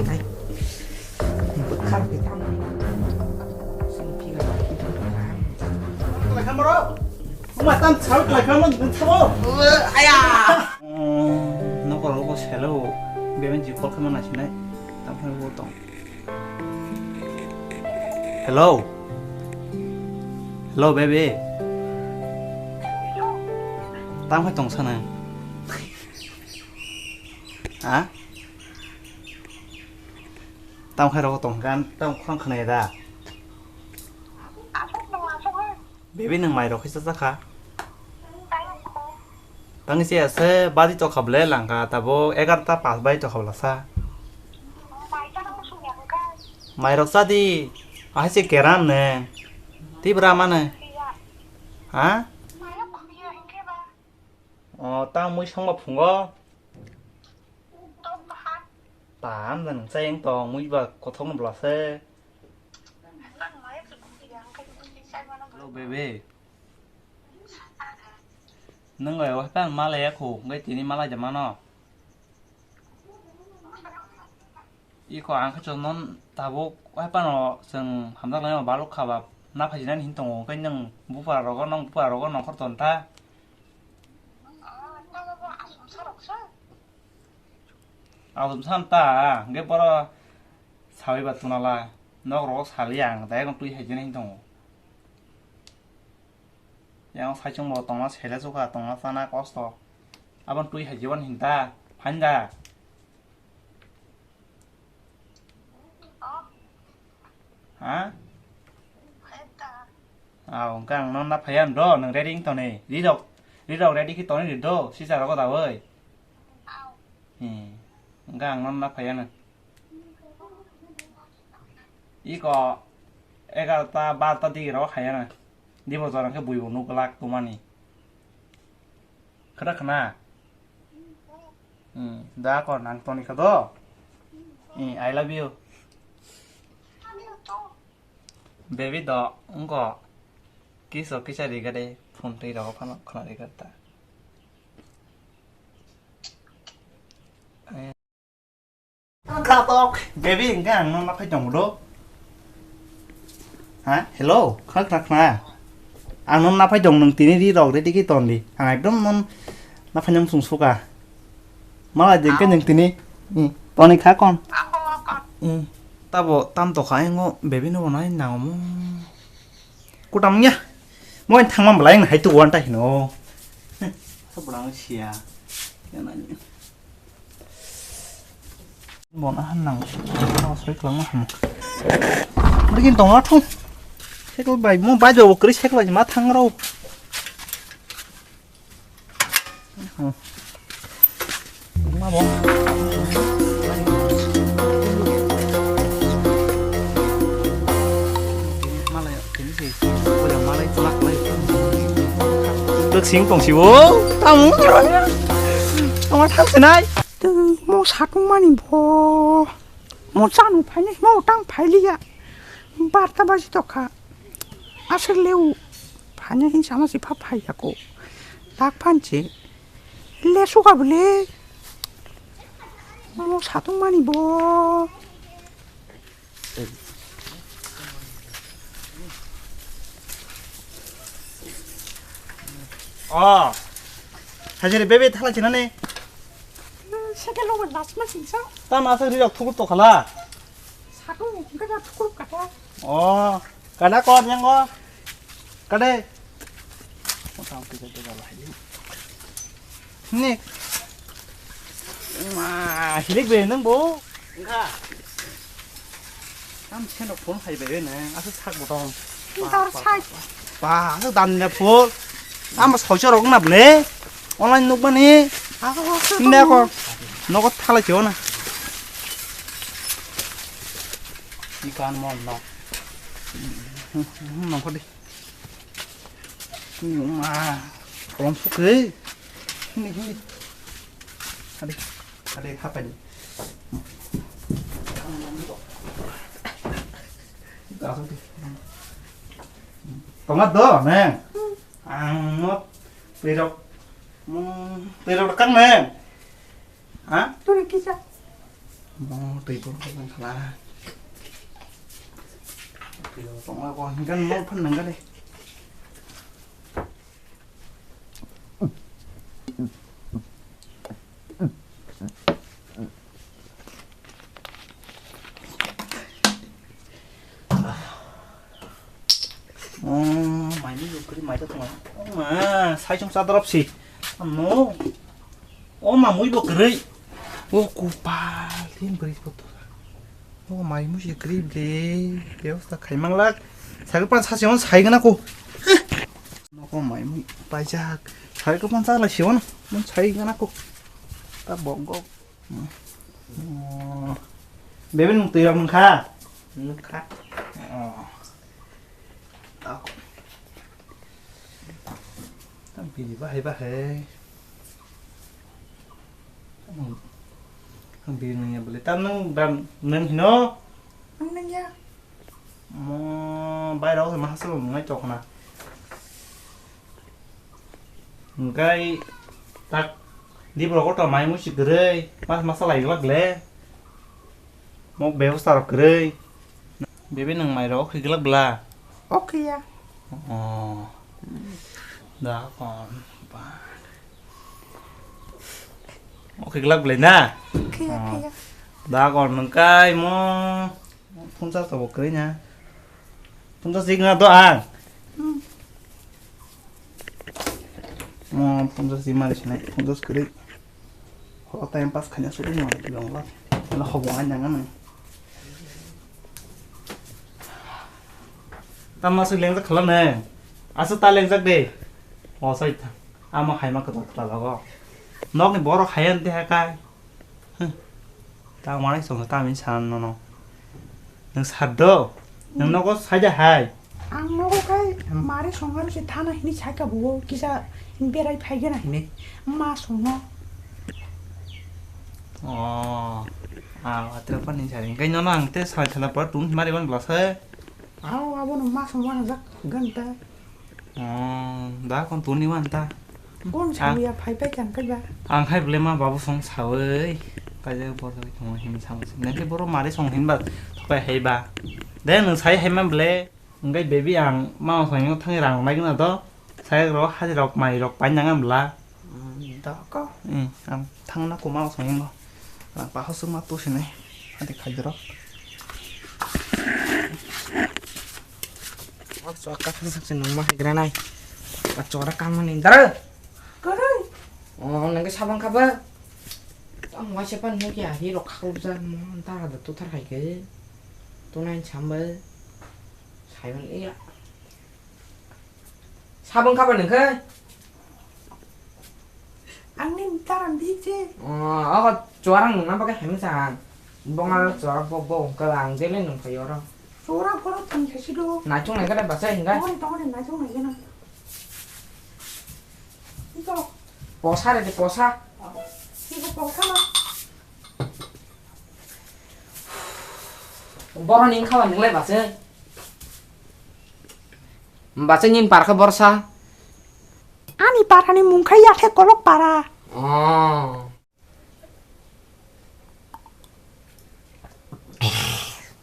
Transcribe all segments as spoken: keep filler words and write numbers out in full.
Bwkhak di tamo. Sini piga ba kita. Kelaikha moro. Uma tam chal kelaikha mo nthabo. Aya. Nokoro bo selo. Beben ji call khamana sinai. Tam khe bo tong. Hello. Hello, baby. Tamo tong sana. Ha? Tamo khai rogo tong kan, tamo khorang khna da. Baby, nwng mai rok kisa saka. Tangni se ase badi tokha ble langka tabo egarta pas bai tokha bla sa. Mai rok sa di. Ahai se keram ne. Tibra mane. Ha? O tang mui songma phungo. Tam da nung chayeng tong mui ba kothok no bla se. Hello, baby. Nung bai wahai pan malai ya khu, ngai tini malai da mano. Iko ang khe chwng non tabuk wahai pano chwng hamjak lai balok kha ba na phai jinani hin tongo, hwnkhe nung bupha rogo nung bupha rogo nongkhor ton ta. Aboni sam ta, hwnkhe boro sawi ba tunala, nok rogo sali ang, dai twi hai jani tongo. Yang saichung bo tongna sele suka, tongna sana kosto. Abon twi hai jibon hinta, phainda. Ha? Aw, hwnkhe ang nono na phaiya do, nwng ready wng toni. Rirok, rirok ready khe toni ri do, sisa rogo da oi. Hmm, hwnkhe ang nono na phaiya no. Iko egarota barota digi rogo phaiya no. Dibo jora khe buibo nuk glak tumani. Khna khna. Hmm, da kor nang toni kha do. Hmm, I love you. Baby do, wngko. Kiso kisa riga de, phone twi rogo phano khna riga ta. Kha tok, baby, hwnkhe ang nono naphai tongo do. Ha? Hello, khna khna khna. Ang nono naphai tong, nwng tini ri rok ready khe ton di. Ang ekdom nono naphai nang sung suka. Malai di hwnkhe nwng tini. Hmm, toni kha kon. Hmm. Tabo tam tokha, engo baby no bo nai nango mo. Kutam ya. Mo thangma belai ang hai tu wan ta hino. Sa bulang sia. Ya nani. Bon ahan nang. Soi kelang ham. Mungkin tong athung. Sekal bai mo bai jo kri sekal ma thang ro. Dwk sing tong si o. Tamo. Tamo thang sinai. Mo satung mani bo. Mo chanu phainai mo tang phailiya. Barta baji tokha. Aswk leu phainai hin sama si pha phai yako. Tak phanchi. Le suka bole. Mo satung mani bo. Oh. Hajiri bebe thala chinani. Seke lo last ma singsa. Tamo aswk rirok thukur tokhala. Satung hingke ba thukur kata. Oh. Kada ko nyango. Kade. Mota moti kade ba lai. Ni. Ma, hilik be nang bo. Enggak. Tam seno phone khai be ne. Asa sak botong. Dar sai. Ba, asa dan ne phone. Ama soicha rok na ble. Online nuk mani. Asa sak. Nda ko. Nogo thala kyo na. Ikan mon no. Nongkho di. Ni ma, kolom suk khe. Ni, ni. Ade, ade, hapai ni. Tonga do, ne? Ang mo, pero, mo, pero kang ne? Ha? Turi kisa. Mo twi bo khala. Twi bo tong ko hingkan mo phan nang gale. Oh, mai mui bo kwrwi mai ta tongo. Oh ma, sai chwng cha dorop si. Ano. Oh ma, mui bo kwrwi. Oh, kupal, tin bwrwi bo to. Oh, mai mui si kwrwi ble. Bebosta khai manglak. Sai pan sa se on sai gana ko. Noko mai mui paijak. Sai ko pan sa la si on. Mun sai gana ko. Ta bongko. Oh. Bebe nwng twi rok nwng kha? Nwng kha. Oh. Tak. Tam bini bahai bahai. Tam bini nwng ya bole. Tam nwng bam nwng hino? Nwng ya. Mo bai rok ma hasal nwng nai chok na. Hingkai tak di borok to mai musi kwrwi mas masa lai glak le. Mo bebosta rok kwrwi. Bebe nwng mai rok khwi glak bla. Okay ya. Oh. Da kon. Ba. Okay glak bla na. Okay ya, okay ya. Da kon hingkai mo. Phunsa to bo kwrwi na. Phunsa sik na to ang. Hmm. Mo phunsa sik mari sinai phunsa kwrwi. Ho time pass khanya suri mo long la. Ala hobo ang jang ang. Tam masuk lengjak khala ne. Asa ta lengjak de. O sai ta. Amo hai ma kata kata logo. Nok ni borok hayan te hakai. Hmm. Ta manai song ta min san no no. Nwng sar do. Nwng nogo saida hai. Ang nogo kai mari song aro se thana hini sai ka buo kisa berai phai gana hini. Ma song no. Oh. Ah, atra pa ni sari. Kai no no ang te sai thala pa tun mari ban blasa. Aw, abono ma song wangjak ganta. Oh, da kon tuni wan ta. Bon Ang- sawi ya phai pai kan kai ba. Ang hai ble ma babu song sawi. Kaje bor sawi tong hin sama. Nang ke boro mari song hin ba thokai hai ba. De nang sai hai ma ble. Ngai baby ang ma song yang thang rang nai gna do. Sai ro haji rok mai rok pai nang am bla. Hmm, da ko. Hmm, ang thang na ko ma song yang. Rang pa hosu ma tu sini. Ade khai rok. Chwaka thang sak se nung ma hai gra nai. Chora kam ni dara. Kwrwi. Oh, nang ke sabang kha ba. Ang wa se pan mu kya hi rok khau ja mo ta da tu thar hai ke. Tu nai cham ba. Sai ban iya. Sabang kha ba nang ke. Ang ni tara biji. Oh, ako chuarang nungna bagwi hamya sa ang. Bongal chuarang bok bok ungkal ang jele nung phayo oro. Chuarang phoro thang khe sido. Nachung nai kare basa hinga. Tongori tongori nachung nai gana. Ito. Posa re de posa. Ito posa na. Boro ning khawa nunglai basa. Basa nin parkha borsa. Ani parani mung khe Yathe Kolok para. Oh.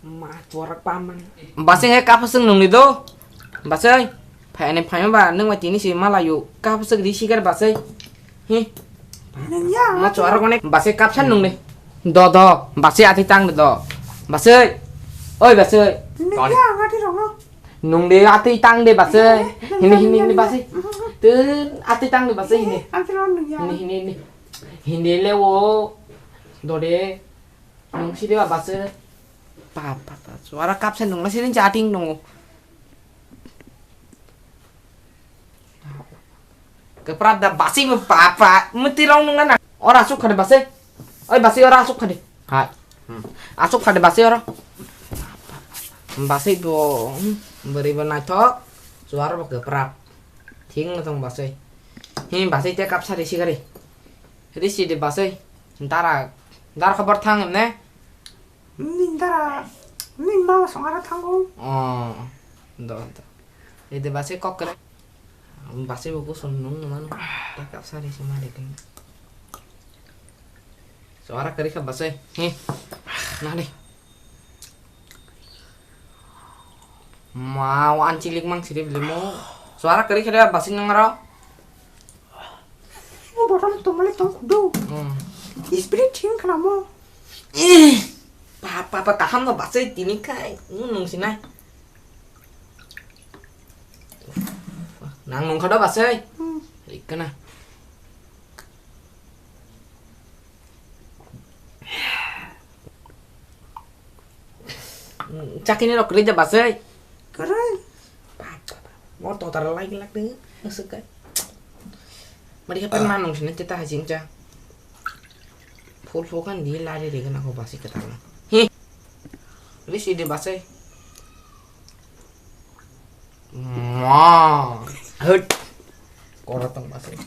Ma, chuarak paman. Basa nge kapha sung nungni do. Basa, phai ani phai ba nung ma tini si malayu. Kapha sung ri sikar basa. Hi. Nung ya. Ma chuarak one basa kapsa nungni. Do do, basa ati tang do. Basa. Oi basa. Nung ya ngati rongo. Nung de atwi tang de base. Hini hini hini base. Te atwi tang de base hini. Hini hini hini. Hindi le wo. Dode. Nung si de base. Pa pa pa. Suara kapsa nung la sini chatting nung. Kwprap da basi mo papa, muti rong nung na. Ora asuk khade basi. Oi basi ora asuk khade. Hai. Hmm. Asuk khade basi ora. Basi bo, hmm, beri bo naithok. Suara bo kwprap. Thing na tong basi. Hi basi te kap sari sigari. Risi de basi. Dara, dara khabar thang ne. Ni dara, ni mama song ara thango. Oh. Do do. Ede basi kok kere. Basi bo gusung nung mano. Takap sari si mari keng. Suara kari kha basi. Hi. Nani. Ma, wan chilik mang siri bili mo. Suara kari kari basi nangaro. Mo botol tumale tong kudu. Hmm. Spirit thing kana mo. Eh, pa, pa, pa, kaham no basai tini kai. Nung nung sinai. Nang nung khado basai. Hmm. Ikana. Chakini rok kwrwi da basai. Kwrwi. Mo totar lai lak de. Nusuk kai. Mari ka pen manung sini teta hajing cha. Phul phul kan di lari de kana ko basi kata. Hi. Bisi de basai. Ma. Hut. Koro tong basai.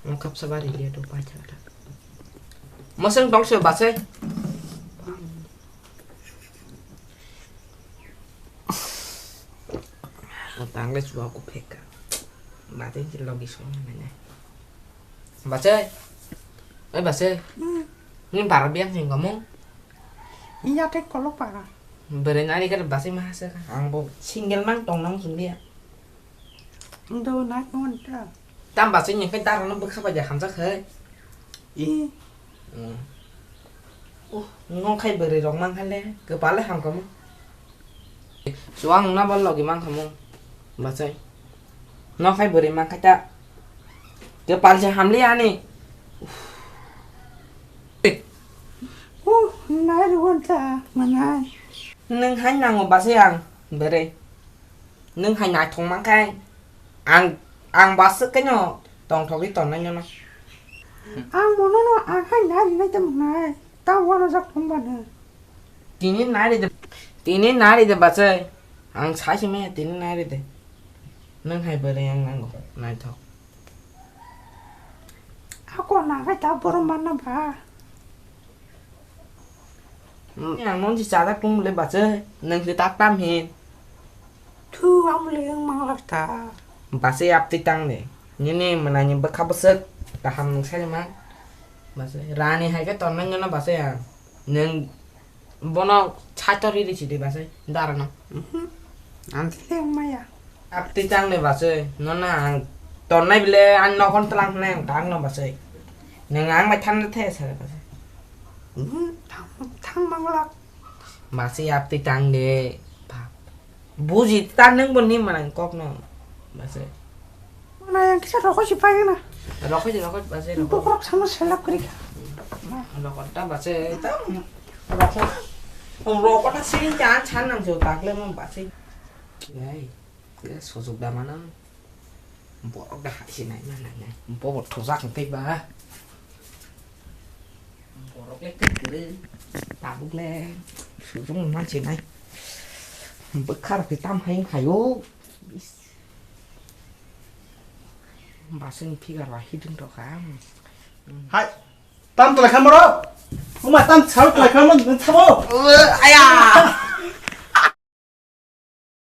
Mokap sabari dia do pacha da. Moseng tong se basai. Tangle suwa ko pheka. Bate je logi song na ne. Basai. Oi basai. Hmm. Ni bara biang sing kamu. Iya, tei kolok para. Bere nari kar basi mahasa ka. Ang bo single mang tong nang sung dia. Ndo nai mon ta. Tam basi ni kai tar no bukha ba ja hamsa khai. I. Hmm. Oh, no khai bere rok mang khale. Kepale ham kamu. Suang na bal logi mang kamu. Basai. No khai bere mang khai ta. Kepal se hamli ani. Oh, nai ruwan ta, manai. Nung hai nango basi ang, bere. Nung hai nai thong mang kai. Ang, ang basi keno tong thogi ton nai nyono. Ang mono no ang hai nai nai te manai. Ta wano jak thong bana. Tini nai de, tini nai de basi. Ang sai si me tini nai de. Nung hai bere ang nango, nai thok. Ako na kai ta borom bana ba. Yang non si chada tung le bache, nang si tak tam hin. Thu am le yang mang lak ta. Bache ap ti tang le. Nini mana ni bakha basek, kaham nang sai ma. Bache, rani hai ke ton nang na bache ya. Nang bono chator ri ri si de bache, dara no. Mhm. Ang le yang maya. Ap ti tang le bache, no na ang ton nai bile ang nokon tlang nai ang tang no bache. Nang ang mai than the sa bache. Hmm, thang, thang manglak. Masi ap ti tang de. Bap. Buji ta nang bo ni manang kok no. Masi. Mana yang kisa rokoi si pai na. Rokoi, rokoi, masi rokoi. Bokrok sama selap kri. Rokoi ta masi ta. Rokoi. Rokoi ta sini chan chan nang jo tak le mo masi. Yai. Sosok da mana. Borok da hai si nai ma nai nai. Bo bo thojak tei ba. Borok le tei kwrwi. Tabuk le sujung man si nai. Bwkha rok tam hai khayo. Basing figure wa hidung rok ha. Hai. Tam tulai kha moro. Uma tam sal tulai kha mo nang thabo. Aya.